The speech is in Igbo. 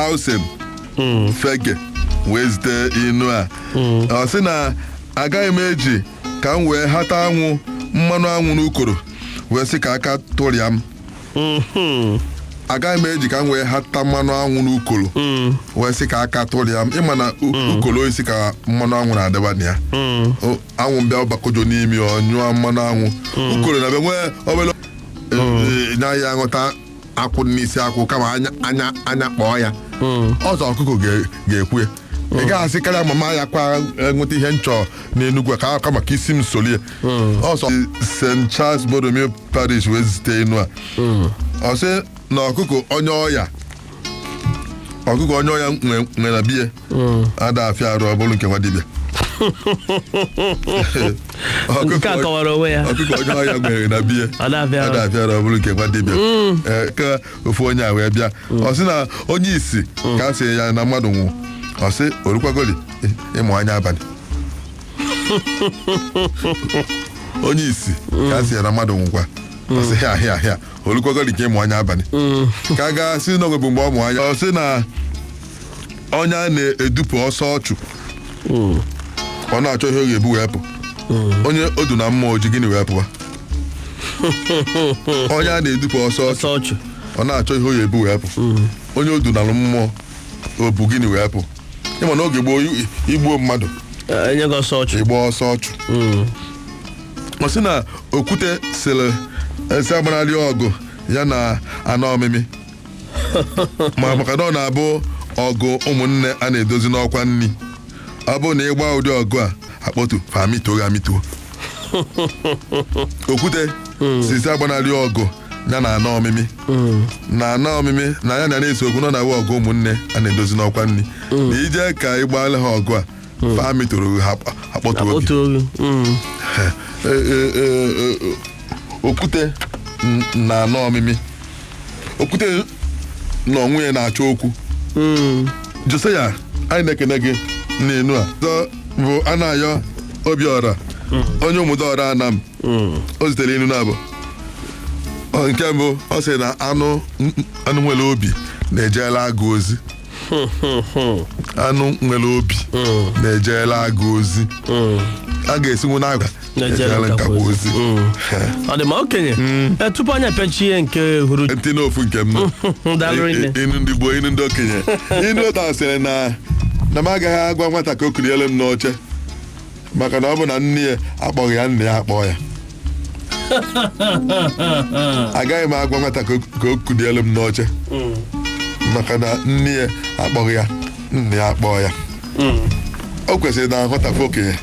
Dawson Fege wee zite inu a. Ọ sị na agaghị m eji ka m wee hata anwụ mmanụ anwụ n'ukoro wee sị ka aka tụrịa m. Agaghị m eji ka m wee hata mmanụ anwụ n'ukoro wee sị ka aka tụrịa m. Ịma na ukoro isi ka mmanụ anwụ na-adịba na ya. Anwụ mbịa ọbakojo n'imi ọ nyụọ mmanụ anwụ ukoro na-abịa nwee obere naghị aṅụta akwụ n'isi akwụ, kama anya anya anya kpọọ ya ọzọ. Ọkụkọ ga-ekwu ya. Ị gaghị asị karịa mama ya kwa nweta ihe nchọ n'Enugwu a, ka aka maka isi m solie ọsọ. St Charles Borromeo Parish wee zite inu a. Ọ sị na ọkụkọ onye ọya, ọkụkọ onye ọya nwe na biye ada afịa arụ ọ bụrụ nke nwa dibịa. Nke a kọwara onwe ya. Ọkụkọ onye ọya nwere na biye Ọ na-afịa arụ. ada afịa arụ ọ bụrụ nke nwa dibịa. Ee, ka ofu onye a wee bịa, ọ sị na onye isi ka a sị ya na mmadụ nwụ, ọ sị orukwagoli ịmụ anya abalị. Onye isi ka a sị ya na mmadụ nwụkwa, ọ sị hịa hịa hịa, orukwagoli ka ịmụ anya abalị, ka a gaa sị na onwe bụ mgbe ọ mụ anya. Ọ sị na onye a na-edupụ ọsọ ọchụ, ọ na-achọ ihe ọ ga-ebu wee pụ. Onye odu na mmụọ ji gịnị wee pụwa? Onye a na-edupụ ọsọ ọchụ, ọsọ ọchụ, ọ na-achọ ihe ọ ga-ebu wee pụ. Onye odu na mmụọ o bu gịnị wee pụ? Ịma na oge gboo, igbuo mmadụ, enye gị ọsọ ọchụ. Ịgba ọsọ ọchụ. Ọ sị na okwute sịrị esi agbanarị ọgụ ya na anụ ọmịmị, ma maka na ọ na-abụ ọgụ ụmụnne a na-edozi n'ọkwa nni. Ọ bụrụ na ịgba ụdị ọgụ a akpọtu fa amịtuo gị amịtuo. Okwute sisi agbanarị ọgụ ya na anụ ọmịmị, na anụ ọmịmị na ya na na-ese okwu nọ na ọgụ ụmụnne a na-edozi n'ọkwa nni, na ije ka ịgbala ha ọgụ a fa amịtụrụ ha akpọtuo gị. Otu oge. Okwute na anụ ọmịmị, okwute na onwe ya na-achọ okwu. Josaya, anyị na-ekene gị n'enu a. Ọzọ bụ Anayo Obiora, onye ụmụdọra Anam. O zitere inu na abụ. Nke mbụ, ọ sị na anụ nwere obi na-ejela agụ ozi. Anụ nwere obi na-ejela agụ ozi. A ga-esinwu n'agwa na-ejela ejela nkakwa nkakwa ozi. Ọ dị ma okenye. Tupu anyị apịachie nke huru Ntị n'ofu nke m. Daalụ rinne. Inu ndị gboo, inu ndị okenye, inu ụta sịrị na m agaghị agwa nwata ka o kuliere m n'oche, maka na ọ bụ na nne ya akpọghị ya, nna ya akpọ ya. Agaghị m agwa nwata ka o kuliere m n'oche, maka na nne ya akpọghị ya, nna ya akpọ ya. O kwesịrị na nghọtafe okenye.